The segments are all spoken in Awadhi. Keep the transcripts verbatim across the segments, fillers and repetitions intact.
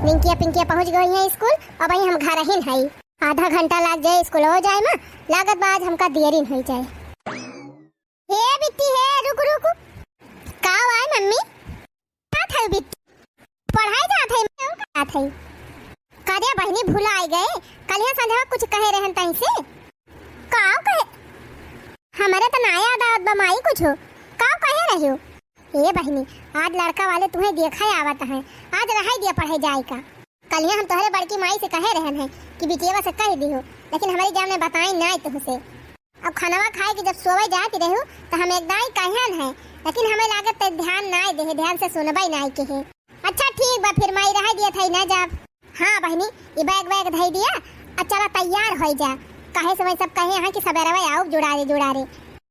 रिंकिया पिंकिया पहुँच गई है स्कूल, अब हम घर ही नहीं। आधा घंटा लाग जाए स्कूल हो जाए मा, लागत बा आज हमका देरी नहीं जाए। हे बिट्टी, हे, रुक, रुक। का आए मम्मी? का थई बिट्टी? पढ़ाई जात है, मैं का थई? का रे बहिनी, भुलाइ गए? कलिया संझवा कुछ कहे रहन तहीं से? का कहे? हमरे त ना याद आवत बा माई कुछ। का कहे रहियो? ए बहिनी, आज लड़का वाले तुहें देखा आवत हैं, आज रहाई दिया पढ़े जाए का। कलिया हम तोहरे बड़की माई से कहे रहन है कि बिटियवा से कह दिहो, लेकिन हमरी जान में बताई नाई तुहसे। अब खनवा खाए के जब सोवे जात रहू, त हम एकदम ही कहन है, लेकिन हमें लागत ते ध्यान नाई देहे, ध्यान से सुनबई नाई के है। अच्छा ठीक बा, फिर माई रह दिया था ना जाब। हाँ बहिनी, ई बैग वैग धई दिया, आ चला तैयार होई जा, काहे से वही सब कहे हैं कि सबेरवा आउब जुड़ारे जुड़ारे।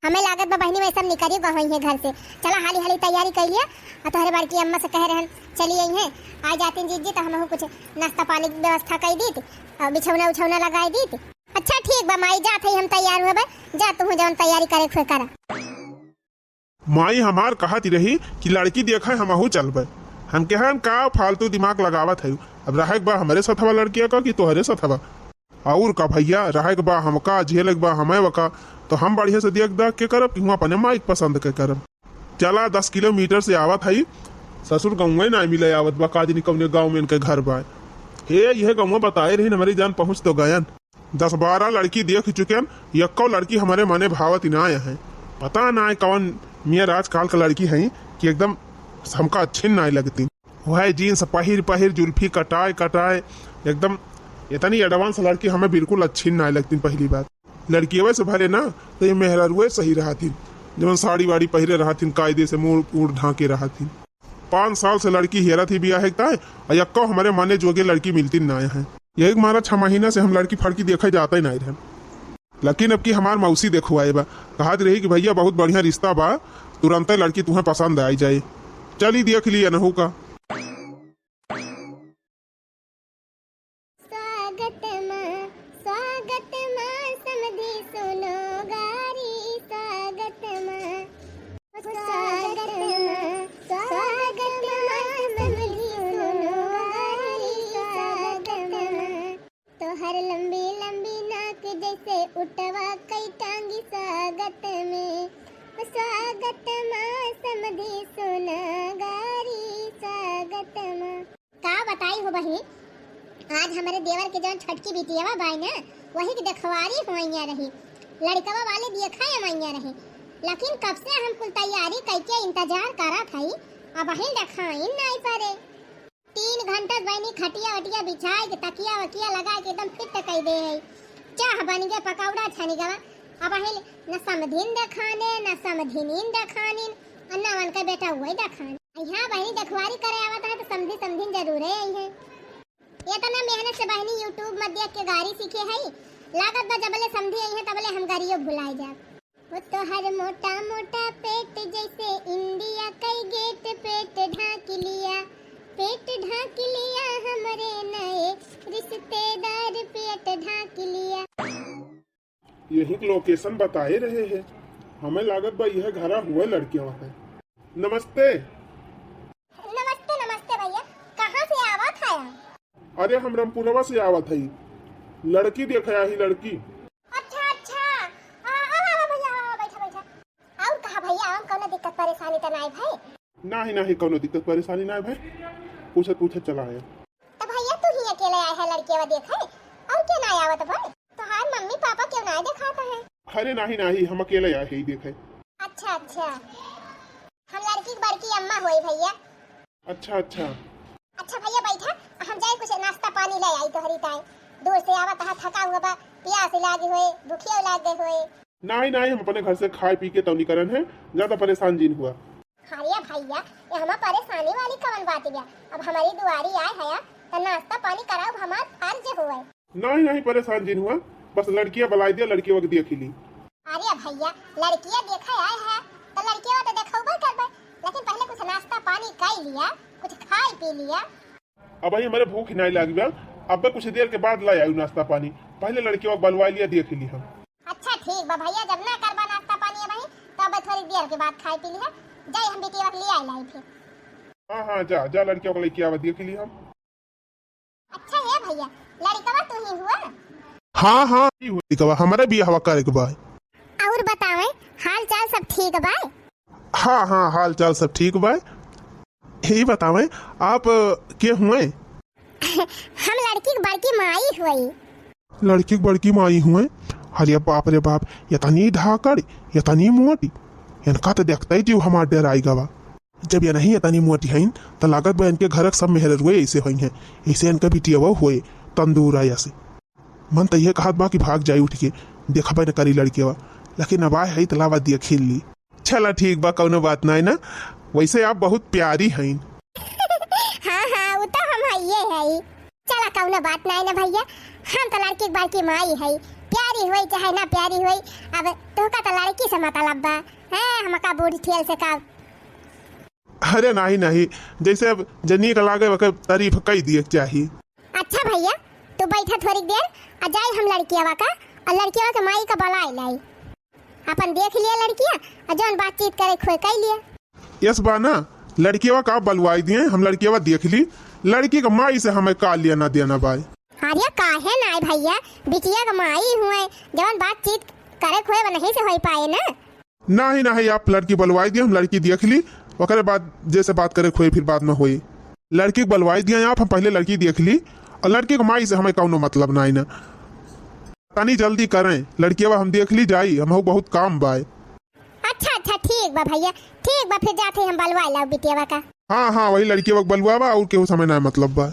हमें लागत बा बहिनी वही सब निकरी गई है घर से। चला हाली हाली तैयारी कर लिया, आ तोहरे बड़की अम्मा से कह रहन चली आई हैं, आ जातीन जीजी त हमहू कुछ नाश्ता पानी की व्यवस्था कर दीत, आ बिछौना उछौना लगाई दीत। अच्छा ठीक बा माई, जात है हम तैयार हुए बा, जा तुहू जौन तैयारी करे खुए करा। माई हमार कहत रही कि लड़की देखे हमहू चलबे। हम कहन का फालतू दिमाग लगावत है, अब रहे के बा हमरे सथवा लड़किया का कि तोहरे सथवा? और का भैया, रहे के बा हमका, झेले के बा हमें वका, तो हम बढ़िया से देख दाख के करब कि हम अपने माई के पसंद के करब। चला दस किलोमीटर से आवत है, ससुर गाँवे ना मिले आवत बा, का जानी कौने गाँव में इनके घर बा। हे, यह गाँव बताए रही हमरी जान पहुँच तो गयन। दस बारह लड़की देख चुकेन, यक्को लड़की हमरे मने भावत ना है। पता ना है कौन मियाँ आजकल का लड़की है कि एकदम हमका अच्छी ना लगती। वह जीन्स पहिर पहिर, जुल्फी कटाए कटाए, एकदम इतनी एडवांस लड़की हमें बिल्कुल अच्छी ना लगती। पहली बात, लड़कियवे से भले ना, तो ये मेहरारुए सही रहती, जवन साड़ी वाड़ी पहिरे रहती, कायदे से मुड़ उड़ ढांके रहती। पाँच साल से लड़की हेरत ही बियाहे के ताय, आ यक्को हमरे माने जोगे लड़की मिलती ना है। यही के मारा छह महीना से हम लड़की फड़की देखे जाते नहीं रहे, लेकिन अब की हमार मौसी देखो आए बा, कहत रही कि भैया बहुत बढ़िया रिश्ता बा, तुरंते लड़की तुम्हें पसंद आई जाए। चली देख ली अनहू का। स्वागत मा, स्वागत मा, समधी सुनो गारी, स्वागत मा। स्वागत मा, स्वागत मा, समधी सुनो गारी, स्वागत मा। तोहर लंबी लंबी नाक जैसे उटवा कई टांगी, स्वागत में, स्वागत मा, समधी सुनो गारी, स्वागत मा। का बताई हो बहिनी, आज हमरे देवर के जौन छोटकी बिटियवा बाई ना, वही के देखवारी होइया रही, लड़कवा वाले देखा अमैया रही, लेकिन कब से हम कुल तैयारी कइके इंतजार करत हई, अबहिन देखाइन नाई परे। तीन घंटा बहिनी खटिया वटिया बिछाए के, तकिया वकिया लगा के एकदम फिट कई दे है। चाह बन गए, पकौड़ा छन गवा, अबहिन न समधिन देखाने, न समधिनीन देखानिन, और न उनका बेटा हुआ ही देखान। यहाँ बहिनी देखवारी करे आवत है तो समधी समधिन जरूरे आई है। इतना मेहनत से बहिनी YouTube में देख के गारी सीखे है, लागत बा जबले समधी आई है तबले हम गारियो भुलाए जाब। वो तोहर मोटा मोटा पेट जैसे इंडिया कई गेट, पेट ढांक लिया, पेट ढांक लिया हमरे नए रिश्तेदार, पेट ढांक लिया। यही के location बताए रहे हैं, हमें लागत बा यह घरा हुए लड़कियों का। नमस्ते। नमस्ते, नमस्ते भैया, कहाँ से आवत है? अरे हम रामपुरवा से आवत हई, लड़की देखे आई, लड़की। अच्छा, अच्छा, आ, आवा, आवा भैया, आवा, बैठा, बैठा। और कहा भैया, और कौनो दिक्कत परेशानी तो नाई भाई? नाही, नाही, कौनो दिक्कत परेशानी नाई भाई, पूछत पूछत चला आया। तो भैया तू ही अकेले आए है लड़किया देखे, और के ना आवत भाई? तोहार मम्मी पापा क्यों ना देखाता है? अरे नाही, नाही, हम अकेले आए ही देखे। अच्छा, अच्छा, हम लड़की के बड़की अम्मा होई भैया। अच्छा, अच्छा। अच्छा भैया बैठा, हम जाए कुछ नाश्ता पानी ले आई तोहरी ताई। दूर से आवत है, थका हुआ बा, प्यास लागे होए, भूखिया लागे होए। नाही, नाही, हम अपने घर से खाए पी के तौनी करन है, ज्यादा परेशान जिन हुआ। अरे भैया, ये हमा परेशानी वाली कवन बात बा? अब हमारी दुआरी आए है तो नाश्ता पानी कराओ, हमार फर्ज हुए। नाही, नाही, परेशान जिन हुआ, बस लड़किया बुलाई दिया, लड़किया वक्त दिया खिली। अरे भैया, लड़किया देखे आए है तो लड़किया तो देखौबे करबे, लेकिन पहले कुछ नाश्ता पानी कर लिया, कुछ खाई पी लिया। अब भाई हमारे भूख नहीं लागी बा, अब कुछ देर के बाद ला आयु नाश्ता पानी, पहले लड़किया वक्त बुलवा लिया, देख ली हम। अच्छा ठीक बा भैया, जब ना करबा नाश्ता पानी है भाई, तो अब थोड़ी देर के बाद खाई पी लिया, जाए हम बेटी वक्त ले आए लाई फिर। हाँ, हाँ, जा, जा, लड़किया वक्त लेके आवा, देख ली हम। लड़िकवा तू ही हुआ? हाँ, हाँ, ई हुआ लड़िकवा, हमरे बियाहवा करे के बा। और बतावे, हाल चाल सब ठीक बा? हाँ, हाँ, हाल चाल सब ठीक बा। ई बतावे, आप, अ, के हुए? हम लड़की के बड़की माई हुई। लड़की के बड़की माई हुए? अरे बाप रे बाप, इतनी धाकड़, इतनी मोटी, इनका तो देखते ही जीव हमार डेराई गवा। जब ये नहीं इतनी मोटी हईन, तो लागत बा इनके घर के सब मेहररुए ऐसे होई हैं, ऐसे इनका बिटियावा हुए, तंदूर आया से। मन तो ये कहत बा कि भाग जाई उठ के, देखबे न करी लड़कियावा, लेकिन अब आए है तो लावा दिया खेल ली। चला ठीक बा, कौनो बात नाई ना, वैसे आप बहुत प्यारी हईन। हाँ, हाँ, वो तो हम हइये हई। चला, कौनो बात नाई ना भैया, हम तो लड़की के बड़की माई हई, प्यारी होई चाहे ना प्यारी होई, अब तोहका तो लड़की से मतलब बा, हैं, हमका बूढ़ ठेल से का? अरे नाही, नाही, जैसे अब जे नीक लागे ओकर तारीफ कई दिए के चाही। अच्छा भैया, तू बैठा थोड़ी देर, आ जाई हम लड़कियावा का, और लड़कियावा के माई का बुलाई लाई। अपन देख लिया लड़किया, आ जौन बातचीत करे खोए कई लिया। यस बा ना, लड़कियावा का बलवाई दिए, हम लड़कियावा देख ली, लड़की के माई से हमें का लेना देना बाय। अरे काहे नाय भैया, बिटिया के माई हुए, जौन बातचीत करे खोए वनही से होई पाए ना। नाही, नाही, आप लड़की बलवाई दिए, हम लड़की देख ली, ओकरे बाद जैसे बात करे खोए फिर बाद में होई। लड़की के बलवाई दिए आप, हम पहले लड़की देख ली, और लड़की के माई से हमें कौनो मतलब नाही ना। तनी जल्दी करें, लड़कियावा हम देख ली जाई, हमहू बहुत काम बाय। अच्छा, अच्छा, ठीक बा भैया, ठीक बा, फिर जाते हम बलवा लाओ बिटियावा का। हाँ, हाँ, वही लड़कियावा के बलवावा, और केहू से हमें ना मतलब बा।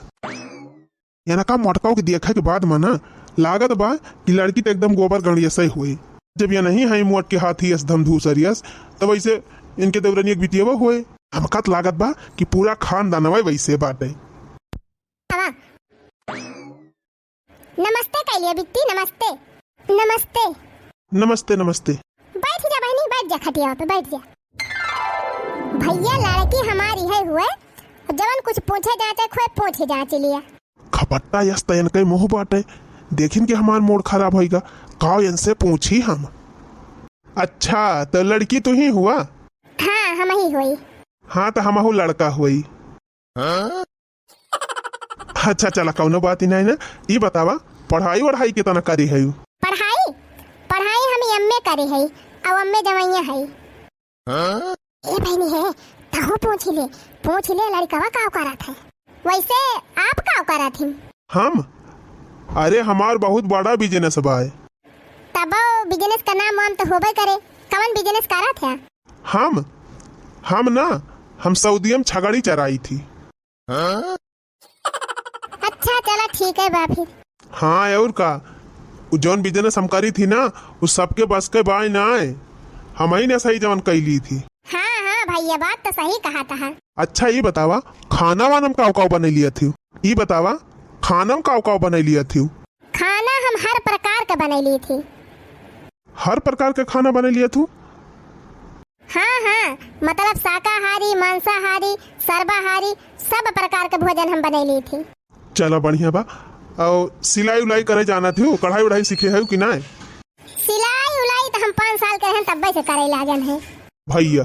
इनका मोटकाऊ के देखे के बाद में ना लागत बा कि लड़की तो एकदम गोबर गणिया सही हुई। जब ये नहीं है मोट के हाथी यस धमधूसर यस, तो वैसे इनके देवरनिया के बिटियावा हुए। हमका तो लागत बा कि पूरा खानदानवा वैसे बाटे। आवा। नमस्ते कैलिया बिट्टी, नमस्ते। नमस्ते। नमस्ते, नमस्ते। बैठ जा बहनी, बैठ जा खटिया पे, बैठ जा। भैया, लड़की हमारी है हुए, जवन कुछ पूछे जाते खोए पूछ ही जांच लिया। खपट्टा यस त इनके मुंह बाटे, देखिन के हमार मूड खराब होइगा, का इनसे पूछी हम। अच्छा, तो लड़की तू ही हुआ? हाँ, हम ही हुई। हाँ, तो हमहू लड़का हुई। अच्छा, चला, कौनो बात ही नहीं ना। ई बतावा, पढ़ाई वढ़ाई कितना करी है? पढ़ाई? पढ़ाई हम एमए करी है, अब एमए जवैया है। ए बहनी है, तहू पूछ ले, पूछ ले, लड़कवा का करत है? वैसे आप का करत ही? हम? अरे, हमार बहुत बड़ा बिजनेस बा। तबो बिजनेस का नाम वाम तो होबे करे, कवन बिजनेस करत है? हम? हम ना, हम सऊदिया में छगड़ी चराई थी। अच्छा, चला ठीक है बा फिर। हाँ, और का? उ जौन बिजनेस हम करी थी ना, उ सबके बस के बाय ना आए। हम ही ने सही जवन कैली थी। हाँ, हाँ भैया, बात तो सही कहा था। अच्छा, ई बतावा, खाना वाना में काव काव बनैलिया थी? ई बतावा, खाना में काव काव बनैलिया थी? खाना हम हर प्रकार के बनैली थी। हर प्रकार के खाना बनैलिया थी? हाँ, हाँ, मतलब शाकाहारी, मांसाहारी, सर्वाहारी, सब प्रकार के भोजन हम बनैली थी। चला बढ़िया बा। और सिलाई उलाई करे जाना थी, कढ़ाई उढ़ाई सीखे है कि ना? सिलाई उलाई तो हम पाँच साल के रहन तब्बे से करे लागन है। भैया,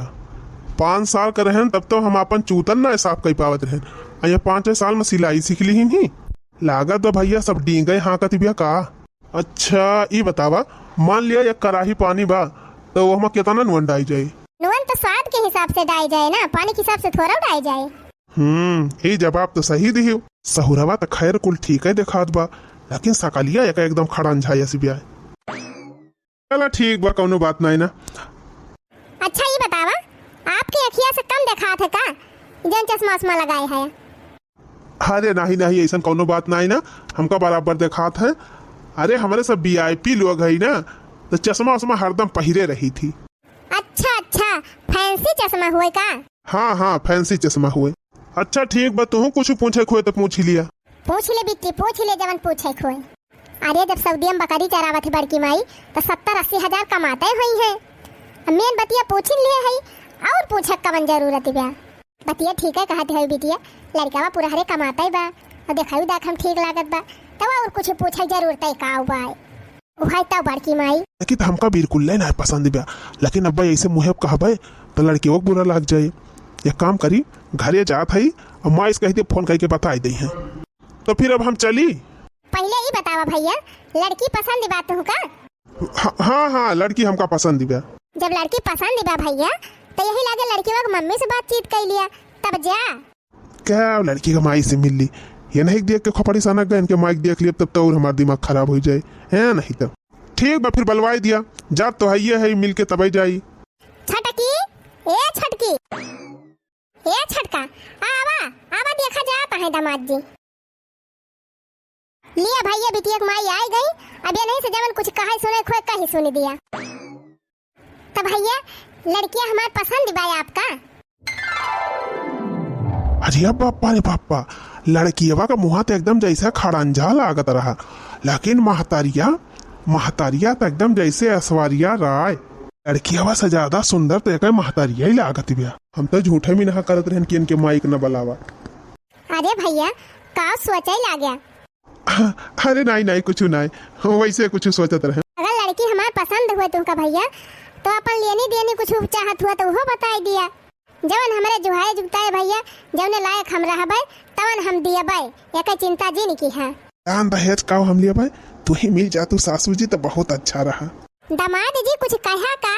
पाँच साल के रहन तब तो हम अपन चूतन ना साफ कर पावत रहन, आ ये पाँचे साल में सिलाई सीख ली ही। लागत बा भैया सब डींगे हाँकत बिया का। अच्छा, ई बतावा, मान लिया एक कराही पानी बा, तो ओहमा केतना नून डाई जाई? नून तो स्वाद के हिसाब से डाई जाए ना, पानी के हिसाब से थोड़ा डाई जाए। हम्म, ई जवाब तो सही दिहियो। सहुरवा तो खैर कुल ठीक है देखात बा, लेकिन सकलिया एक एकदम खड़ंझा यस बिया। चला ठीक बा, कौनो बात नाई ना। अच्छा, ई बतावा, आपके अखिया से कम देखात है का, जौन चश्मा उश्मा लगाए है? अरे नाही, नाही, ऐसन कौनो बात नाही ना, हमका बराबर देखात है। अरे, हमरे सब वीआईपी लोग है ना, तो चश्मा उश्मा हरदम पहिरे रही थी। अच्छा, अच्छा, फैंसी चश्मा हुए का? हाँ, हाँ, फैंसी चश्मा हुए। अच्छा, ठीक बा, तुहू कुछ पूछे के हुए तो पूछ लिया। पूछ ले बिट्टी, पूछ ले, जवन पूछे के हुए। अरे, जब सऊदिया में बकरी चरावत है बड़की माई, तो सत्तर अस्सी हजार कमाते हुई है। अब मेन बतिया पूछ लिए है, और पूछे के कवन जरूरत बा? बतिया ठीक है कहत है बिटिया, लड़कवा पुरहरे कमाते बा, और देखाई देख हम ठीक लागत बा, तब और कुछ पूछे के जरूरत है का बा? उहाई तब बड़की माई। देखी तो हमका बिल्कुल ना पसंद बा, लेकिन अब ऐसे मुँहे कहबे तो लड़कियों को बुरा लग जाए। एक काम करी, घरे जात है और माई से कह दे, फोन करके बताई दे हैं। तो फिर अब हम चली? पहिले ई बतावा भइया, लड़की पसंद बा तुहका? हाँ, हाँ, हाँ, लड़की हमका पसंद बा। जब लड़की पसंद बा भइया, त यही लागे लड़कीवा के मम्मी से बातचीत कइ लिया, तब जा। का लड़की के माई से मिल ली? ये नहीं देख के खोपड़ी सनक गए, इनके माई के देख लिया तब तो और हमार दिमाग खराब होइ जाए, है नहीं तो। ठीक बा, फिर बलवाई दिया, जात तो हइये है, मिल के तबे जाई। छटकी, ए छटकी, ए छटका, आ, आवा, आवा, देखा जात है दामाद जी। लिया भइया, बिटिया के माई आइ गई, अब ये नहीं से जवन कुछ कहे सुने खोए कही सुन दिया। तब भइया, लड़किया हमार पसंद बा आपका? अरे बापा रे बापा, लड़कियवा का मुँह तो एकदम जैसे खड़ंजा लागत रहा, लेकिन महतरिया, महतरिया तो एकदम जैसे ऐश्वर्या राय। लड़कियवा से ज्यादा सुंदर तो एक महतरिया ही लागत बिया। हम तो झूठे में नहा करत रहन कि इनके माइक न बलावा। अरे भइया, का सोचे लाग्या? अरे नाई, नाई, कुछ नाई, वैसे कुछ सोचत रहे। अगर लड़की हमार पसंद हुए तुमका भइया, तो अपन लेनी देनी कुछ चाहत हुआ तो वो बताई दिया। जवन हमरे जुहाए जुगताए भइया, जवने लायक हम रहबे, तवन हम दियबे, एके चिंता जिन किहा। दान दहेज काव हम लियबे, तू ही मिल जा तू सासू जी तो बहुत अच्छा रहा। दामाद जी कुछ कहा का?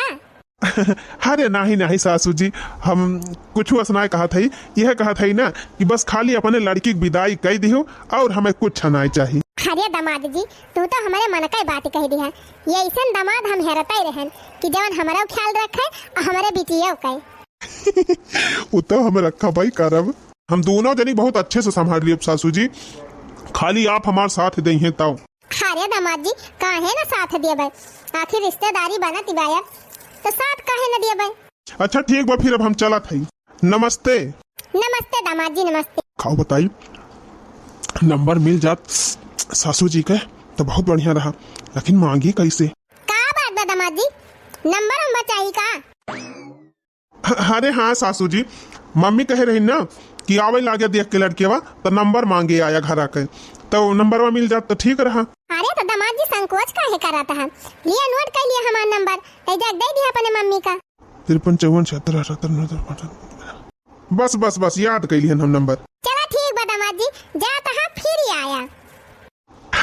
अरे नाही, नाही सासू जी, हम कुछ असनाय कहत हई, यह कहत हई ना कि बस खाली अपने लड़की के विदाई कई दिहो और हमें कुछ नाय चाही। अरे दामाद जी, तू तो हमारे मन का बात कह दिया। ये ऐसन दामाद हम हेरते रहन कि जवन हमारा ख्याल रखे और हमारे बिटियों का। वो तो हम रखबे करब। हम दोनों जनी बहुत अच्छे से संभाल लियब सासू जी, खाली आप हमार साथ दइहें तब। अरे दामाद जी, काहे ना साथ देबे, आखिर रिश्तेदारी बनत बा अब, तो साथ काहे ना देबे? अच्छा ठीक बा, फिर अब हम चलत हई। नमस्ते। नमस्ते दामाद जी, नमस्ते। खाओ बताई, नंबर मिल जात सासू जी के तो बहुत बढ़िया रहा, लेकिन मांगी कैसे? का बात बा दामाद जी, नंबर उम्बर चाही का? अरे हाँ सासू जी, मम्मी कहे रही ना कि आवे लागे देख के लड़केवा, तो नंबर मांगे आया घर आके, तो नंबरवा मिल जात तो ठीक रहा। अरे तो दामाद जी संकोच काहे करत है, लिया नोट कर लिया हमार नंबर, ए देख दे दिया अपने मम्मी का। तिरपन चौवन छिहत्तर अठहत्तर उनहत्तर पचहत्तर। बस बस बस, याद कर लिहन हम नंबर। चला ठीक बा दामाद जी, जात है फिर ही आया।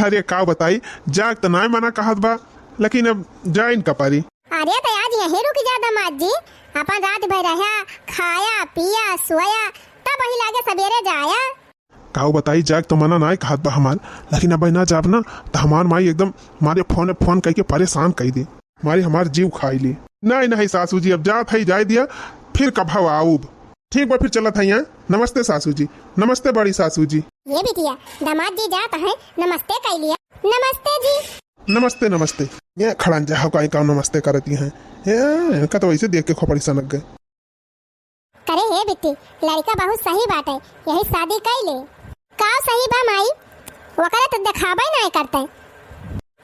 अरे का बताई, जाग त नाय मना कहत बा, लेकिन अब जाइन का पारी। अरे त आज यहीं रुक जा दामाद जी, अपन रात भर रहा, खाया, पिया, सोया, तब वही लागे सबेरे जाया। का बताई, जाग त मना नाय कहत बा हमार, लेकिन अब ना जाब ना त हमार माई एकदम मारे फोन फोन कइके परेशान कइ दे, मारे हमार जीव खाई ले। नहीं नहीं सासू जी, अब जात है, जाए दिया, फिर कभव आऊब। ठीक बा, फिर चलत है यहाँ। नमस्ते सासू जी, नमस्ते बड़ी सासू जी। ये बिटिया, दामाद जी जात है, नमस्ते कह लिया। नमस्ते जी। नमस्ते नमस्ते। ये खड़ंजा हो काई का नमस्ते करती हैं? ये इनका तो वैसे देख के खोपड़ी सनक गए। करे हे बिट्टी, लड़का बहुत सही बाटे, यही शादी कई ले। का सही बा माई? ओकरे तो देखाबे नाय करते।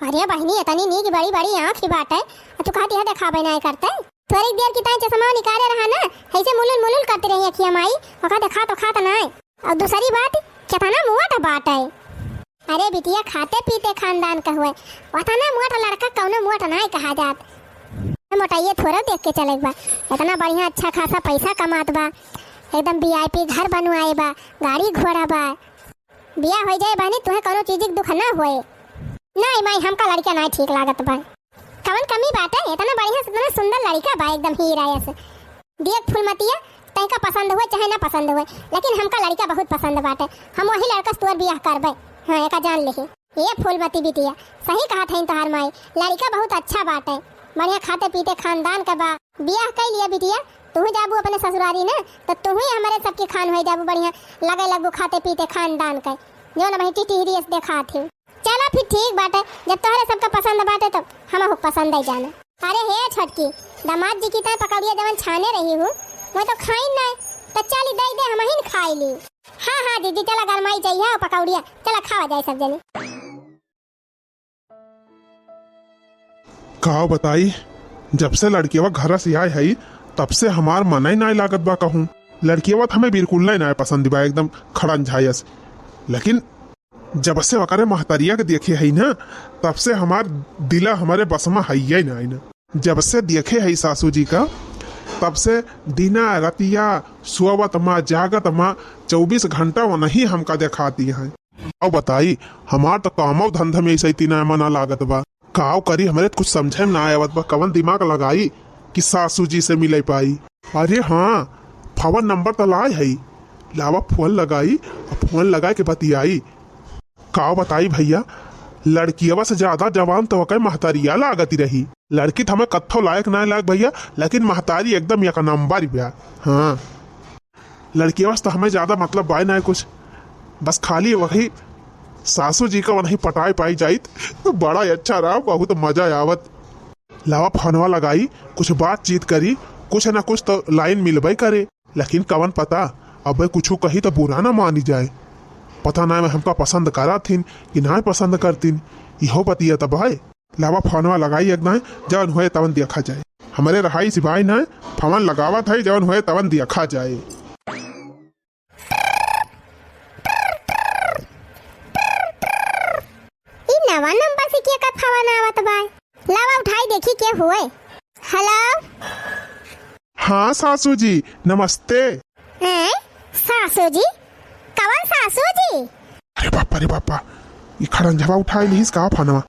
अरे बहिनी, इतनी नीक बड़ी बड़ी आँख ही बाटे, आ तू कहती है देखाबे नाय करते। थोड़ी देर की ताई चश्मा निकाले रहा ना, ऐसे मुलुल मुलुल करते रही अखिया माई, ओका देखा तो खात नाय। और दूसरी बात, कितना मोट बाटे। अरे बिटिया, खाते पीते खानदान का हुए, उतना मोट लड़का कौनो मोट नाय कहा जात। मोटाइए थोड़ा देख के चले बा, इतना बढ़िया अच्छा खासा पैसा कमात बा, एकदम वीआईपी घर बनवाए बा, गाड़ी घोड़ा बा। बियाह हो जाए बहनी, तुहे कौनो चीज के दुख ना होए। नाय माई, हमका लड़का नाय ठीक लागत बा। कवन कमी बाटे? इतना बढ़िया से, इतना सुंदर लड़का बा, एकदम हीरा जैसे। देख फूलमतिया, तैका पसंद हुए चाहे ना पसंद हुए, लेकिन हमका लड़का बहुत पसंद बाटे। हम वही लड़का से तोर बियाह करबे। हाँ, एका जान लेही। ये फूलमती बिटिया, सही कहत हईन तोहार माई, लड़का बहुत अच्छा बाटे, बढ़िया खाते पीते खानदान का बा। बियाह कई लिया बिटिया, तुहू जाबू अपने ससुरारी ना, तो तुहू ही हमारे सबके खान हो जाबू, बढ़िया लगे लगबू खाते पीते खानदान के, जौन अबहीं टिटिहरी से देखात ही। चला फिर ठीक बाटे, जब तोहरे सबका पसंद बाटे तो हमहू पसंद ही जाना। अरे हे छोटकी, दामाद जी की तय पकौड़िया जवन छाने रही हूँ, मैं तो खाई ना, तो चली दे दे, हम ही खाई ली। हाँ हाँ दीदी, चला गरमाई जाइए पकौड़िया, चला खावा जाए सब जने। का बताई, जब से लड़कियवा घर से आए हई, तब से हमार मनई नाय लागत बा कहूँ। लड़कियवा त हमें बिल्कुल नाय, नाय पसंद बा, एकदम खड़न झायस। लेकिन जब से ओकरे महतरिया के देखे हई ना, तब से हमार दिला हमारे बस में हइये नाय ना। जब से देखे हई सासू जी का, तब से दिना रतिया सोवत मा, जागत मा, चउबीस घंटा वनही हमका देखाती हैं। अब बताई, हमार तो कामो धंधा में ऐसे इतना मना लागत बा। काव करी, हमरे तो कुछ समझे में ना आवत बा, कवन दिमाग लगाई कि सासू जी से मिले पाई। अरे हाँ, फोन नंबर तो लाए है, लावा फोन लगाई, फोन लगाए के बतियाई। काव बताई भैया, लड़कियवा से ज्यादा जवान तो ओकर महतरिया लागत रही। लड़की तो हमें कत्थो लायक ना लाग भैया, लेकिन महतारी एकदम एक नंबर बा। हाँ, लड़कियवा से तो हमें ज्यादा मतलब बाय ना कुछ, बस खाली वही सासू जी का वही पटाए पाई जाइत तो बड़ा ही अच्छा रहा, बहुत मजा आवत। लावा फोनवा लगाई, कुछ बातचीत करी, कुछ ना कुछ तो लाइन मिलबे करे। लेकिन कवन पता, अबे कुछ कही तो बुरा ना मानी जाए। पता ना हमका पसंद करत हिन कि ना पसंद करतिन, इहो बतिया तब है। लावा फोनवा लगाई एक दाएं, जवन होए तवन देखा जाए। हमरे रहाई सिपाही ना फोन लगावत है, जवन होए तवन देखा जाए। ई नवा नंबर से के का फोन आवत बा? लावा उठाई देखी के होए। हेलो। हाँ सासू जी, नमस्ते। हैं? सासू जी? कवन सासू जी? अरे बापा रे बापा, ई खड़ंजवा उठाई लिहिस का फोनवा?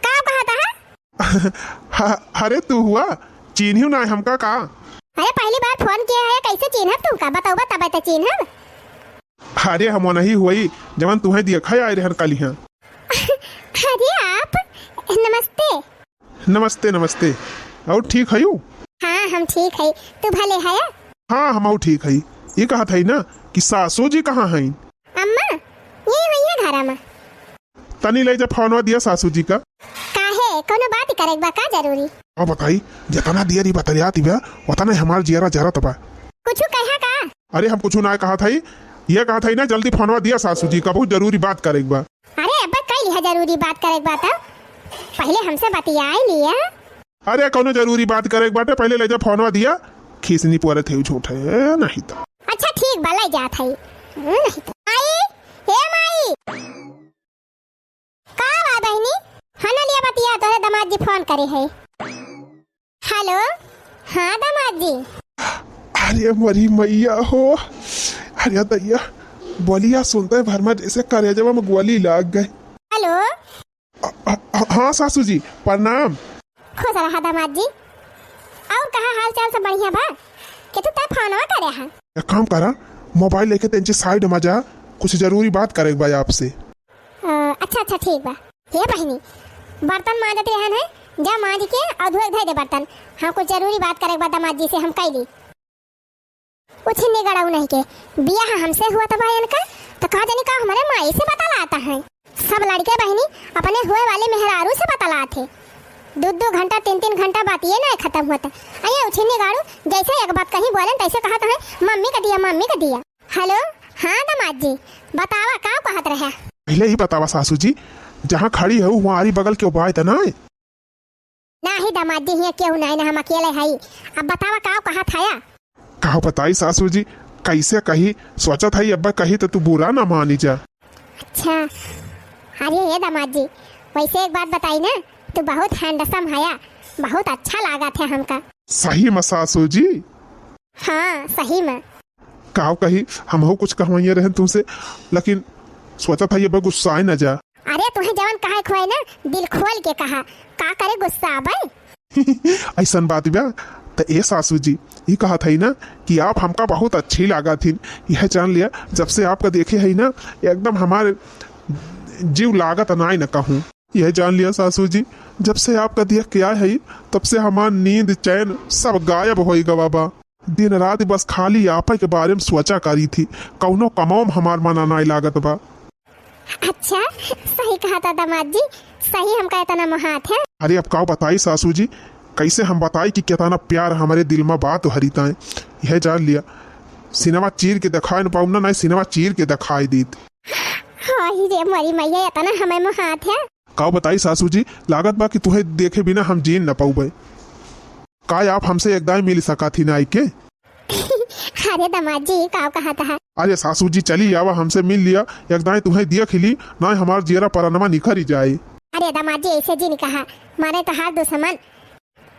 का कहत है? ह-, अरे तू हुआ, चीन्हियो ना हमका का? अरे पहली बार फोन किया है, कैसे चीन्हब तुमका? बतौबा तब तो चीन्हब। अरे हम वही हुई, जवन तुहे दिया खाए आए रहन काली। हाँ। अरे आप, नमस्ते। नमस्ते, नमस्ते। और ठीक हयू? हाँ, हम ठीक है। तू भले है? हाँ, हम ठीक है। ये कहत है ना कि सासू जी कहाँ हैं? अम्मा, ये हुई है घरा में। तनी ले जा फोनवा दिया सासू जी का। काहे, कोनो बात करे के बा का जरूरी? अब बताई, जितना दिया री बतरियाती बा, उतना ही हमार जियरा जरत बा। कुछ कहा का? अरे हम कुछ ना कहत है, ये कहत है ना, जल्दी फोनवा दिया सासू जी का, बहुत जरूरी बात करे के बा। अरे अब कई लिहा जरूरी बात करे के बा त? पहले हमसे बतियाए लिया। अरे कौनो जरूरी बात करे के बाटे, पहले ले जा फोनवा दिया। खीसनी पोरत है झूठ है, नहीं तो। अच्छा ठीक बा, ले जात है। हम्म, नहीं तो। माई, हे माई। का बा बहिनी? हना लिया बतिया, तोरे दामाद जी फोन करे है। हेलो, हाँ दामाद जी। अरे मोरी मैया हो, अरे दैया, बोलिया सुनते भर में जैसे करेजवा में गोली लाग गए। हेलो। अ, अ, अ, हाँ सासू जी, प्रणाम। खुश रहा दामाद जी। और कहा हाल चाल सब बढ़िया बा? कि तू तय फोनवा करे हा? एक काम करा, मोबाइल लेके तेंचे साइड में जा, कुछ जरूरी बात करे के बा आपसे। अ, अच्छा अच्छा ठीक बा। हे बहिनी, बर्तन मांजत रहन है, जा मांज के और धोए धोए दे बर्तन। हाँ, कुछ जरूरी बात करे के बा दामाद जी से, हम कैली। उछिन्नी गड़ाऊ नहीं के बियाह हमसे हुआ तबा इनका, तो का जानी का हमरे माई से बतलात है। सब लड़के बहिनी अपने हुए वाले मेहरारू से बतलात है। दो दो घंटा, तीन तीन घंटा बातिए ना खत्म होता। अये उछिन्नी गाड़ू, जैसे एक बात कहीं बोलेन तैसे कहत है, "मम्मी का दिया, मम्मी का दिया।" हेलो, हाँ दामाद जी, बतावा का कहत रहे? पहले ही बतावा सासू जी, जहाँ खड़ी है वहाँ आरी बगल के उपाय त ना है? नाही दामाद जी, हियाँ केहू नाही ना, हम अकेले हई। अब बतावा का कहत हया? का बताई सासू जी, कैसे कही, सोचत हई अब कही तो तू बुरा ना मानी जा। अच्छा, अरे ये दामाद जी, वैसे एक बात बताई ना, तू बहुत handsome हया, बहुत अच्छा लागत है हमका। सही में सासू जी? हाँ, सही में। का कही, हमहू कुछ कहवइया रहन तुमसे, लेकिन सोचत हई अब गुस्साए न जा। अरे तुहे जवन कहे खोए ना, दिल खोल के कहा, का करे गुस्साबे? ऐसन बात बा, त ए सासू जी, ई कहत हई ना कि आप हमका बहुत अच्छी लागत हिन। यह जान लिया, जब से आपका देखे हई ना, एकदम हमारे जीव लागत नाई न कहूँ। यह जान लिया सासू जी, जब से आपका देख के आए हई, तब से हमार नींद चैन सब गायब होई गवा बा। दिन रात बस खाली आपे के बारे में सोचा करी थी, कौनो कमो में हमार मना नाई लागत बा। अच्छा, सही कहा था दामाद जी, सही हमका इतना मोहात है। अरे अब का बताई सासू जी, कैसे हम बताई कि कितना प्यार हमारे दिल में बात हरी ताए। यह जान लिया, सिनेमा चीर के दिखाए न पाऊँ ना, नहीं सिनेमा चीर के दिखाई दीत। हाय रे मोरी मैया, इतना हमें मोहात है। का बताई सासू जी, लागत बा कि तुहे देखे बिना हम जीन न पाउबे। का आप हमसे एक दाई मिल सका थी ना आइके? अरे दामाद जी, का कहत है? अरे सासू जी, चली आवा, हमसे मिल लिया, एक दाई तुहे देख ली, ना हमार जियरा परनमा निखरी जाए। अरे दामाद जी, ऐसे जिन कहा, मारे तो हार दुश्मन।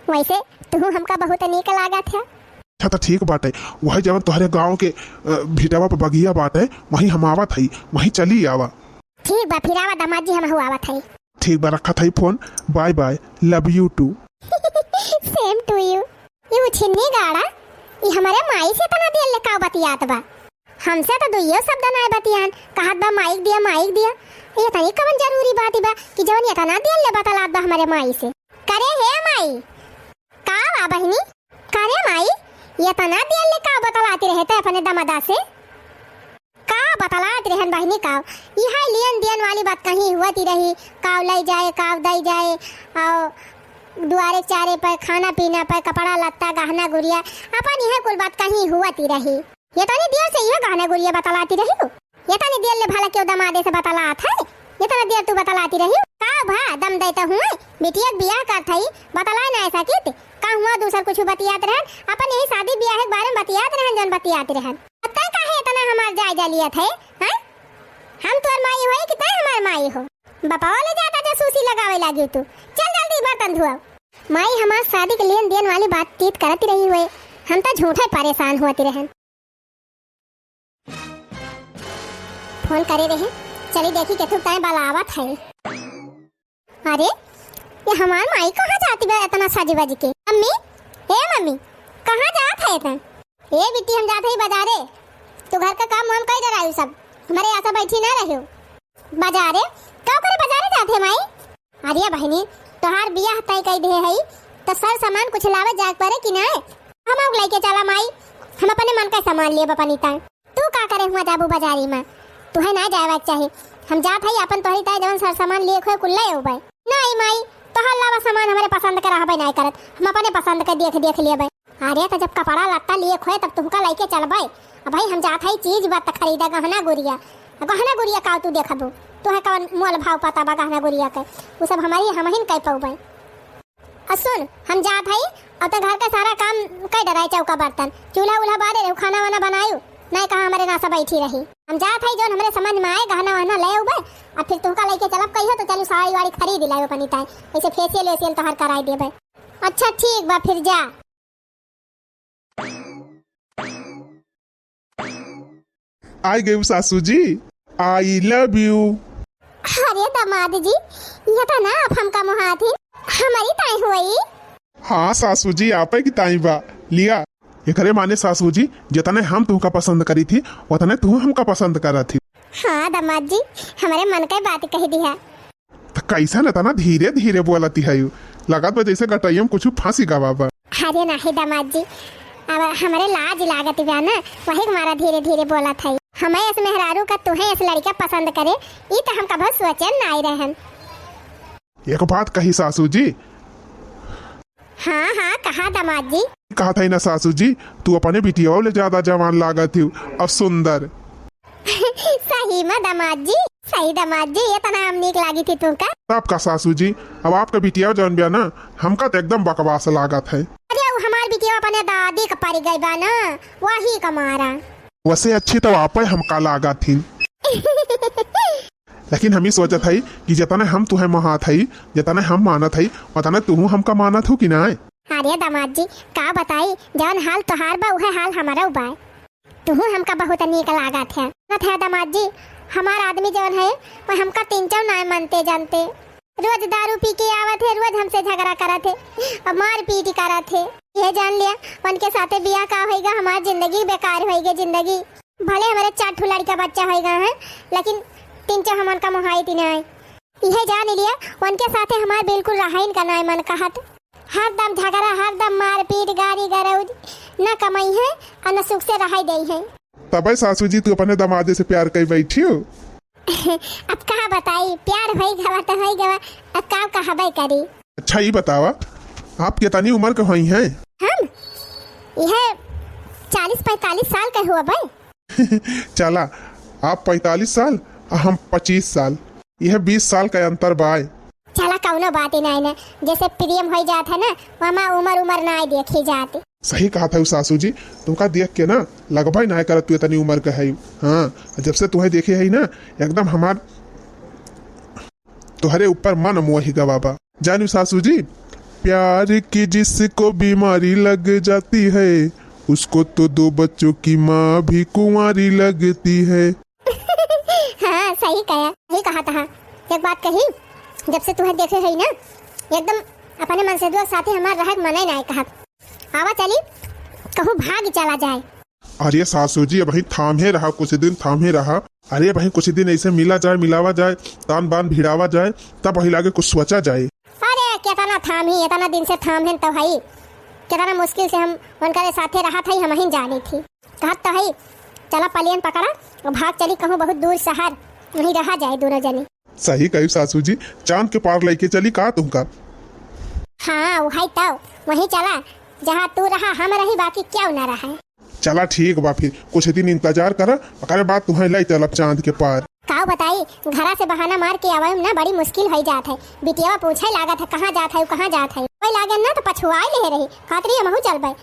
वैसे तू हमका बहुत नीक लागत है। अच्छा तो ठीक बाटे, वही जवन तोहरे गाँव के, अ, भिटवा पे बगिया बाटे, वहीं हम आवत हई, वहीं चली आवा। ठीक बा फिर आवा दामाद जी, हमहू आवत हई। ठीक बा, रखत हई फोन, bye bye, love you too। Same to you। ई उछिन्नी गाड़ा, ई हमरे माई से एतना देर ले काव बतियात बा? हमसे तो दुइयो शब्द नाय बतियान, कहत बा माइक दिया, माइक दिया। ये तनी कवन जरूरी बात बा कि जवन एतना देर ले बतलात बा हमरे माई से? करे हे माई, का बा बहिनी? करे माई, एतना देर ले का बतलाती रहे ते अपने दमादा से? का बतलात रहन बहिनी का? इहे लेन देन वाली बात कहीं हुवती रही, काव लई जाए, काव दई जाए, और दुआरे चारे पर, खाना पीना पर, कपड़ा लत्ता, गहना गुरिया, अपन इहे कुल बात कहीं हुवती रही। एतनी देर से इहे गहना गुरिया बतलाती रही हो? एतनी देर ले भला क्यों दमादे से बतलात है? एतना देर तू बतलाती रही हो? का भा दम देता हुए? बिटिया के बियाह करत हई, बतलाए ना ऐसा कित? का हुआ दूसर कुछ बतियात रहन? अपन यही शादी बियाह के बारे में बतियात रहन, जौन बतियात रहन। अब तय काहे एतना हमार जायजा लियत है, हैं? हम तोर माई होई कि तय हमार माई हो? बपवा ले जाता जासूसी लगावे लागी तू। चल जल्दी बर्तन धुआ। माई हमार शादी के लेन देन वाली बातचीत करत रही हुए, हम तो झूठे परेशान होती रहन। फोन करे रहे, चली देखी केथू ताई बलावत है। अरे, ये हमार माई कहाँ जाती बा इतना सज बज के? मम्मी, ए मम्मी, कहाँ जात है इतना? ए बिट्टी, हम जात है बाजारे, तू घर का काम वाम कई डरायू सब, हमारे यहाँ बैठी ना रहियो। बाजारे? का करे बाजारे जात है माई? अरे बहिनी, तोहार बियाह तय कई दे हई, तो सर सामान कुछ लावे जाए पड़े कि नाय? हम आउक लेके चला माई, हम अपने मन का सामान लेब अपनी ताई। तू का करे हुआ जाबू बाजारी में? तुहे ना जाए के चाही। हम जात हई अपन तोहरी ताई जवन सर सामान लिए खोए कुल ले अउबे। नाई माई, तोहार लावा सामान हमरे पसंद के रहबे नाय करत, हम अपने पसंद के देख देख लेबे। अरे, त जब कपड़ा लत्ता लिए खोए, तब तुहका लइके चलबे। अब भाई, हम जात हई चीज बात खरीदा, गहना गुरिया। गहना गुरिया का तू देखबू? तोहे कवन मोल भाव पता बा गहना गुरिया के? उ सब हमारी हमहिन कह पउबे। अ सुन, हम जात हई, अब त घर का सारा काम कइ डराई, चौका बर्तन, चूल्हा उल्हा बारे रहू, खाना वाना बनायू, नाय कहा हमरे नासा बैठी रही। हम जात हई, जौन हमरे समझ में आए, गहना वहना ले अउबे, अब फिर तुहका लइके चलब कहियो, तो चलू साड़ी वाड़ी खरीद लायू अपनी ताई, ऐसे फेसियल वेसियल तोहार कराई देबे। अच्छा ठीक बा, फिर जा। आई गई सासू जी, I love you। अरे दामाद जी, ये तो ना आप हमका मोहात ही, हमारी ताई हुई। हाँ सासू जी, आपे की ताई बा। लिया, एकरे माने सासू जी, जितने हम तुहका पसंद करी थी, उतने तू हमका पसंद करत थी। हाँ दामाद जी, हमारे मन का बात कह दिया। त कैसन एतना धीरे धीरे बोलती है यू? लगत बा जैसे गटैया में कुछ फंसी गवा बा। अरे नाही दामाद जी, अब हमरे लाज लागत बा ना, वही के मारा धीरे धीरे बोलत है। हमें इस मेहरारू का तुहे इस लड़का पसंद करे, ई त हम कभो सोचे नाई रहन। एक बात कही सासू जी। हाँ हाँ, कहा दामाद जी। कहा था ना सासू जी, तू अपने बिटिया ले ज्यादा जवान लागत ही और सुंदर। सही में दामाद जी, सही दामाद जी, इतना हम नीक लागी थी तुमका। तब का सासू जी, अब आपका बिटिया जौन बिया ना, हमका तो एकदम बकवास लागत है। अरे, वो हमार बिटिया अपने दादी का पड़ गई बा ना, वही का मारा। वैसे अच्छी तो आप हमका लागत थी। लेकिन हम ही सोचत हई कि जितने हम तुहे मोहात हई, जितने हम मानत हई, उतने तुहू हमका मानत हो कि नाय? अरे दामाद जी, का बताई, जौन हाल तोहार बा, उहे हाल हमारो बा। तुहू हमका बहुत नीक लागत है। लागत है दामाद जी, हमार आदमी जौन है, वो हमका तीन चार नाय मानते जानते। रोज दारू पी के आवत है, रोज हमसे झगड़ा करत है। और मारपीट करत है। ये जान लिया, उनके साथे बियाह का होइगा, हमार जिंदगी बेकार होइगे, जिंदगी। भले हमारे चार ठो लड़का बच्चा होइगा है, लेकिन तीन चार हमन का मोहाई तीन आए। यह जान लिया, उनके साथे हमार बिल्कुल रहाइन का नाय मन कहत। हरदम झगड़ा, हरदम मारपीट, गारी गरौज, न कमाई है और न सुख से रहाई दे है। तबे सासू जी, तू अपने दमादे से प्यार कई बैठी हो? अब का बताई, प्यार होई गवा तो होई गवा, अब का कहबे करी। अच्छा, ई बतावा, आप कितनी उम्र के होई हैं? हम? यह चालीस पैंतालीस साल के हुआ भाई। चला, आप पैंतालीस साल और हम पच्चीस साल, यह बीस साल का अंतर बाय। चला, कौनो बात ही नहीं ना, जैसे प्रेम हो जात है ना, वहाँ उम्र उम्र ना देखी जाती। सही कहा था सासू जी, तुमका देख के ना लगभग ना करत तू इतनी उम्र का है। हाँ, जब से तुम्हें देखे है ना, एकदम हमार तुहरे ऊपर मन मोहि गवा बा। जानू सासू जी, प्यार की जिसको बीमारी लग जाती है, उसको तो दो बच्चों की माँ भी कुंवारी लगती है। हाँ, सही कहा, सही कहा तहा। एक बात कही, जब से तुहे देखे हई ना, एकदम अपने मनसेधुआ साथे हमार रहे के मने नाय कहत। आवा चली, कहूँ भाग चला जाए। अरे सासू जी, अबहीं थाम्हे रहा, कुछ दिन थाम्हे रहा। अरे अबहीं कुछ दिन ऐसे मिला जाए, मिलावा जाए, तान बान भिड़ावा जाए, तब वही लागे कुछ सोचा जाए। अरे केतना थाम्ही, एतना दिन से थाम्हेन तो हई, केतना मुश्किल से हम उनकरे साथे रहत हई, हमहिन जानी थी। कहत तो हई, चला पलियन पकड़ा और भाग चली कहूँ बहुत दूर शहर, वहीं रहा जाए दोनों जनी। सही कही सासू जी, चांद के पार लइके चली का तुमका? हाँ, उहई तो, वहीं चला, जहाँ तू रहा हम रही, बाकी क्यों ना रहे। चला ठीक बा, फिर कुछ दिन इंतजार करा, ओकरे बाद तुहैं लइ चलब चांद के पार। काउ बताई, घरा से बहाना मार के आवै में ना बड़ी मुश्किल होइ जात है। बिटियावा पूछै लागत है, "कहाँ जात है, कहाँ जात है?" कोई लागे ना तो पछुआई लेहे रही, कहत रही, "हमहू चलबै।"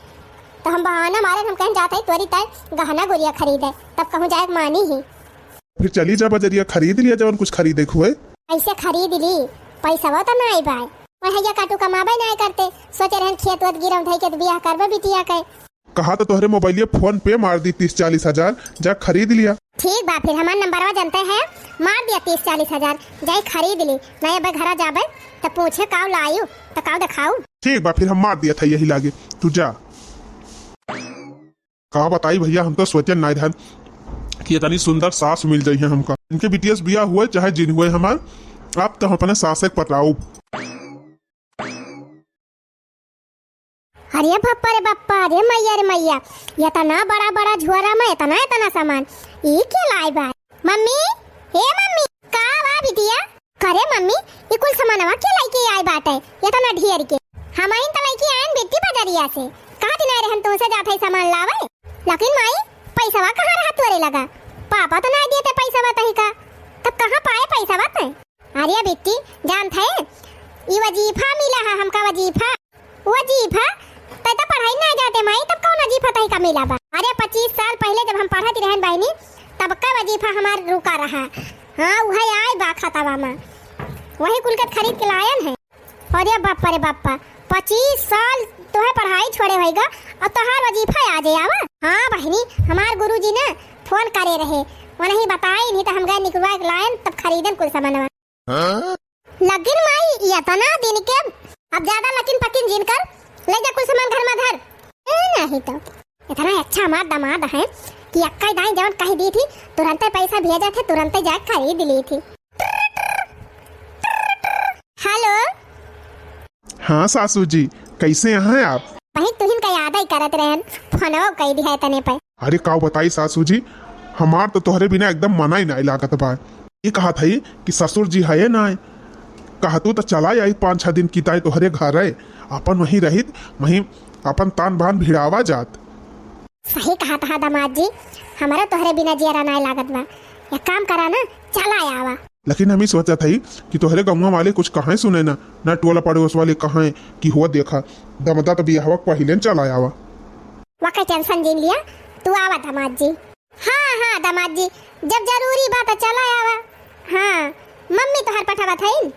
तो हम बहाना मारे हम कहेन जात है, "तोरी तय गहना गुरिया खरीदे, तब कहूँ जाए के मानी ही।" फिर चली जा बजरिया, खरीद लिया जवन कुछ खरीदे के हुए। कैसे खरीद ली, पैसवा तो नाई बाय। पढ़ैया काटू कमाबै नाई करते, सोचे रहन खेत वेत गिरम धई के तो बियाह करबै बिटिया के। कहा तो तोहरे मोबाइलिया फोन पे मार दी तीस चालीस हजार, जा खरीद लिया। ठीक बा, फिर हमार नंबरवा जनते है, मार दिया तीस चालीस हजार, जाई खरीद ली। नहीं अब घरा जाबे तो पूछे काउ लायू तो काउ देखाऊ। ठीक बा, फिर हम मार दिया था यही लागे, तू जा। का बताई भैया, हम तो सोचन नाई रहन कि इतनी सुंदर सास मिल जाई है हमका। इनके बिटिया से बियाह हुए चाहे जिन हुए हमार, आप तो हम अपने सास के पटाऊ। अरे बप्पा रे बप्पा, अरे मैया रे मैया, इतना बड़ा बड़ा झोरा में इतना इतना सामान, ई के लाई बा? मम्मी, हे मम्मी, का बा बिटिया? करे मम्मी, ई कुल सामानवा के लइके आई बाटे, इतना ढेर के? हमइन त लइके आयन बिट्टी बजरिया से, कहत नाई रहन तुमसे जात है सामान लावे, लेकिन माई, पैसवा कहाँ रहा तोरे लगा? पापा तो नाई देते पैसवा तही का, तब कहाँ पाए पैसवा तय? अरे बिट्टी, जानत है, ई वजीफा मिला है हमका, वजीफा। वजीफा? तै तो पढ़ाई ना जाते माई, तब कौन वजीफा तही का मिला बा? अरे पच्चीस साल पहले जब हम पढ़त रहन बहिनी, तब का वजीफा हमार रुका रहा। हाँ, उहै आय बा खातावा मा, वही कुल के खरीद के लायन है। अरे बापा रे बापा, पच्चीस साल तोहे पढ़ाई छोड़े होइगा, अब तोहार वजीफा आ जाए आवा। हाँ बहिनी, हमार गुरुजी ना फोन करे रहे, वनही बताई नहीं तो हम गए निकलवा के लायन, तब खरीदन कुल सामानवा। हाँ? लगिन माई, इतना दिन के, अब ज्यादा लकिन पकिन जिन कर, ले जा कुल सामान घर में धर। ए, नहीं तो, इतना अच्छा हमार दामाद है कि अक्का दाई जवन कह दी थी, तुरंते पैसा भेजा थे, तुरंते जाके खरीद ली थी। हेलो। हाँ सासू जी, कैसे हैं आप? वही तुहिन का याद ही करत रहन, फोनवा कई दिया है तने पे। अरे का बताई सासू जी, हमार तो तोहरे बिना एकदम मना ही नाई लागत बा। ई कहत हई कि ससुर जी हये नाई, कहतू त चला आई पाँच छह दिन की ताई तोहरे घर है, अपन वहीं रहित, वहीं अपन तान बान भिड़ावा जात। सही कहत हा दामाद जी, हमरा तोहरे बिना जियरा नाई लागत बा। एक काम करा ना, चला आवा। लेकिन हम ही सोचत हई कि तोहरे गौवा वाले कुछ कहाँ सुने ना, ना टोला पड़ोस वाले कहाँ कि हो देखा, दमदा तो बियाहवा के पहिले न चला आवा। वाकई टेंशन जिन लिया, तू आवा दामाद जी। हाँ, हाँ, दामाद जी, जब जरूरी बा त चला आवा। हाँ, मम्मी तोहार पठावत हईन।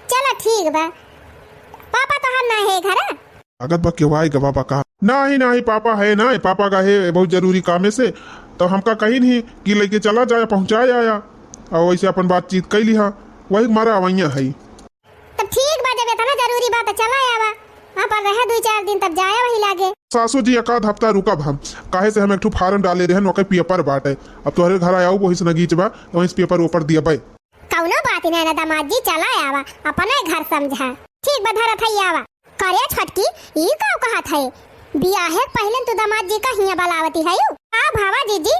चला, ठीक बा। पापा तोहार ना है घरा? लागत बा केवाई गवा बा का? नाही, नाही, पापा है ना, पापा का है बहुत जरूरी कामे से, तो हमका कही नहीं कि लेके चला जाया, पहुँचाए आया, और वैसे अपन बातचीत कैली हा, वही मारा अवैया है। तब ठीक बा, जब इतना जरूरी बा, त चला आवा। हाँ, पर रहे दुई चार दिन, तब जाया वही लागे। सासू जी, एक आध हफ्ता रुकब हम, काहे से हम एक ठो फार्म डाले रहन, ओकर पेपर बाटे। अब तोहरे घर आया, वही से नगीच बा, तो वहीं से पेपर ओपर दिया बे। कौनो बात नहीं ना दामाद जी, चला आवा, अपने घर समझा। ठीक बा, धरत है आवा। करे छोटकी, ई का कहत है? बियाहे के पहिले तू दामाद जी का हियाँ बलावती है? का भावा जीजी,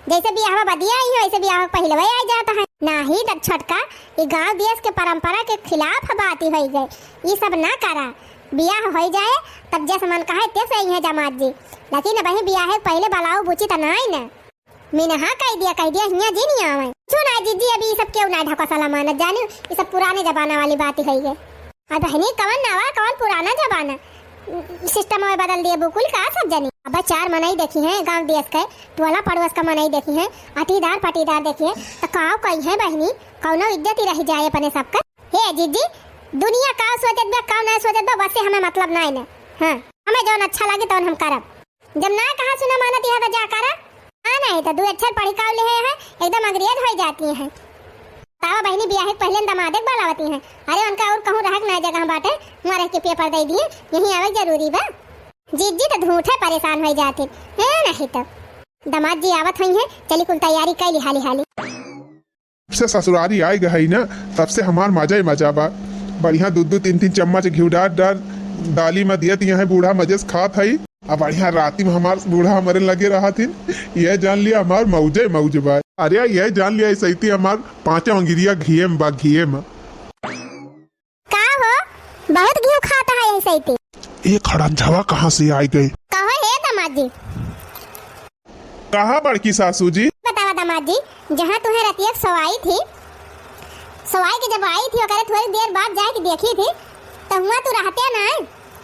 जैसे बियाहवा बदिया आई है, वैसे बियाह के पहिले वही आ जाता है। नाही द-, छोटका, ई गाँव देश के परंपरा के खिलाफ बात ही होई गए। ई सब ना करा। बियाह होई जाए, तब जस मन कहे ते से आई है दामाद जी। लेकिन वही बियाहे के पहिले बलाऊ बुची त नाई न। मिनहा कह दिया, कह दिया, हियाँ जी नहीं आवे। सुना जीजी, अभी ई सब क्यों ना ढको साला मानत जानी, ई सब पुराने जमाना वाली बात ही है। अब बहनी, कवन नवा, कवन पुराना जमाना? सिस्टम में बदल दिए बुकुल का सब जनी। अब चार मनई देखी हैं, गांव देश के, टोला पड़ोस का मनई देखी हैं, अटीदार पटीदार देखी हैं, तो काव कही है बहनी, कौनो इज्जत ही रह जाए अपने सबका। हे जीजी, दुनिया का सोचत बा, का ना सोचत बा, बस से हमें मतलब ना है ना। हाँ, हमें जौन अच्छा लगे तौन हम करब। जब ना कहा सुना मानत यहाँ तो जा करा। हाँ, नहीं तो दू अक्षर पढ़ी काव ले है, एकदम अंग्रेज होइ जाती हैं। तावा बहिनी बियाहे के पहिले दमादे के बोलावती हैं। अरे उनका और कहूँ रहक ना जगह बाटे, वहाँ रह के पेपर दे दिए, यहीं आवे के जरूरी बा। जीजी तो झूठे परेशान होइ जाती है, नहीं तो। दामाद जी आवत हुई हैं, चली कुल तैयारी कर ली हाली हाली। से ससुरारी आए गए ना, तब से हमार मजा ही मजा बा। बढ़िया दू दू तीन तीन चम्मच घी डार डार दाली में दियत यहाँ बूढ़ा मजे से खात है। अब बढ़िया राती में हमार बूढ़ा हमारे लगे रहत हिन, यह जान लिया हमार मौजे मौज बा। अरे यह जान लिया ऐसे ही हमार पाँचों अंगिरिया घिये में बा, घिये में। का हो, बहुत घी खाता है ऐसे ही? ये खड़ंझवा कहाँ से आई गई? कहो हे दामाद जी। कहा बड़की सासू जी? बतावा दामाद जी, जहाँ तुहे रतिया के सोवाई थी, सोवाई के जब आई थी, ओकरे थोड़ी देर बाद जाए के देखी थी, तो हुआ तू रहते ना,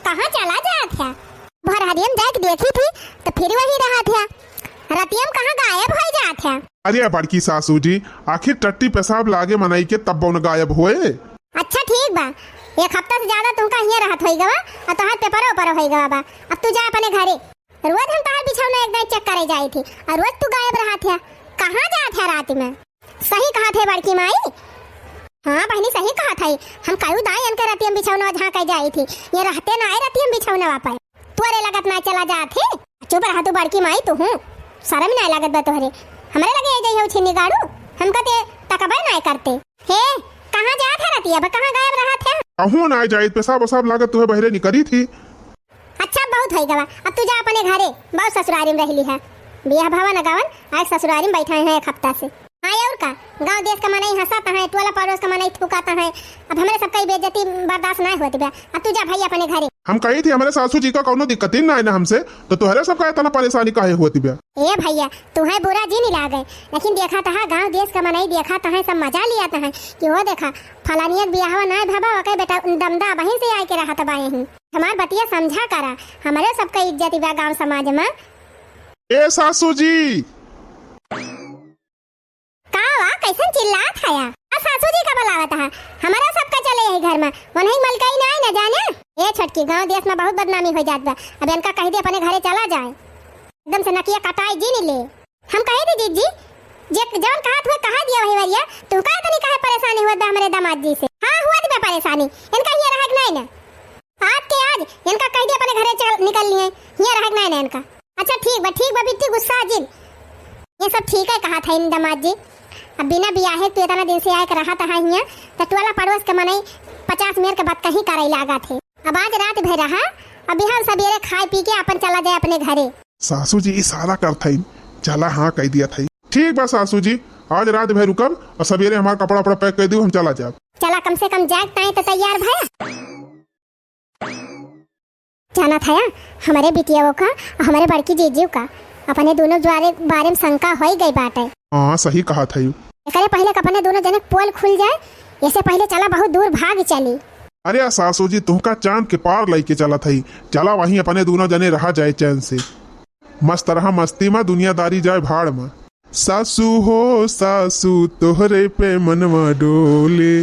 कहाँ चला जात है? भर हरियम जाए के देखी थी, तो फिर वही रहत है, रतियम कहाँ गायब हो जात है? अरे बड़की सासू जी, आखिर टट्टी पेशाब लागे मनई के तब बौन गायब होए? अच्छा ठीक बा, एक हफ्ता से ज्यादा तुमका हियाँ रहत होई गवा, और तोहार पेपरो ऊपर होई गवा बा। अब तू जा अपने घरे। रोज हम तोहार बिछौना एक दाईं check करे जाई थी, और रोज तू गायब रहत है। कहाँ जात है रात में? सही कहत है बड़की माई। हाँ बहिनी, सही कहत है। हम कई दाईं इनके रतिया में बिछौना झाँके जाई थी, ये रहते ना आए रतिया में बिछौना पर। तोरे लगत ना चला जात है। चुप रहा तू बड़की माई, तू हूँ शर्म ना लागत बा तोहरे। हमरे लगे आई जाई हो छिन्नी गाड़ू, हमका ते तकबे ना करते। हे, कहाँ जात है रतिया बा, कहाँ गायब रहत है? कहूँ ना जाइत, पेशाब ओसाब लागत तुहे बहरे निकरी थी। अच्छा, बहुत होई गवा, अब तू जा अपने घरे, बहुत ससुरारी में रह ली है। बियाह भवन गवन, आज ससुरारी में बैठा है एक हफ्ता से। हाँ, और का, गाँव देश का मनई हंसत हैं, टोला पड़ोस का मनई थूकत हैं, अब हमरे सबका ई बेइज्जती बर्दाश्त ना होत बा। अब तू जा भाई अपने घरे। हम कही थी हमरे सासू जी का कौनो दिक्कत ही ना है ना हमसे, तो तोहरे सबका इतना परेशानी काहे होत बा? ए भैया, तुहे बुरा जी नहीं लागे, लेकिन देखत है गाँव देश का मनई देखत हैं, सब मजा लियत हैं कि वो देखा फलानिया के बियाहवा ना भवा, ओके बेटा दमदा बहिन से आए के रहत बा यहीं। हमार बतिया समझा करा, हमरे सबका इज्जत बा गाँव समाज में। ए सासू जी। का वा, कैसन चिल्लात हया? आ सासू जी का बुलावत है? हमारा सबका चले यही घर में, वनही मलकाई ना आए ना जाने। ए छोटकी, गाँव देश में बहुत बदनामी हो जात बा, अब इनका कह दे अपने घरे चला जाए, एकदम से नकिया कटाई जी नहीं ले। हम कहे थे जीजी, जे जौन कहत हुए कहा दिया वही वरिया, तू का इतनी काहे परेशानी हुआ बा हमरे दामाद जी से? हाँ, हुआ बा परेशानी, इनका हियाँ रहक नहीं ना। आज के आज इनका कह दिया अपने घरे चल निकल लिए, हियाँ रहक नहीं ना इनका। अच्छा ठीक बा, ठीक बा बिट्टी, गुस्सा जिन। ये सब ठीक है कहत है इन दामाद जी, अब बिना बियाहे तू इतना दिन से आए के रहत है हियाँ, तो टोला पड़ोस के मनई पचास मेर के बात कहीं करे लागत है। अब आज रात भर रहा, अब बिहान सबेरे खाए पी के अपन चला जाए अपने घरे। सासू जी इशारा करत हईन, चला हाँ कह दिया था। ठीक बा सासू जी, आज रात भर रुकब और सबेरे हमार कपड़ा उपड़ा pack कर दू, हम चला जाब। चला कम से कम जाए ताई तो तैयार भया। जाना था या, हमारे बिटिया का, हमारे बड़की जीजी का, अपने दोनों द्वारे बारे में शंका हो ही गई बात है। हाँ सही कहा था यू। एकरे पहले कि अपने दोनों जने के पोल खुल जाए, ऐसे पहले चला बहुत दूर भाग चली। अरे आ सासू जी, तुहका चांद के पार लइके चलत हई। चला वहीं अपने दोनों जने रहा जाए चैन से। मस्त रहा मस्ती मा, दुनियादारी जाए भाड़ मा। सासू हो सासू, तोहरे पे मनवा डोले।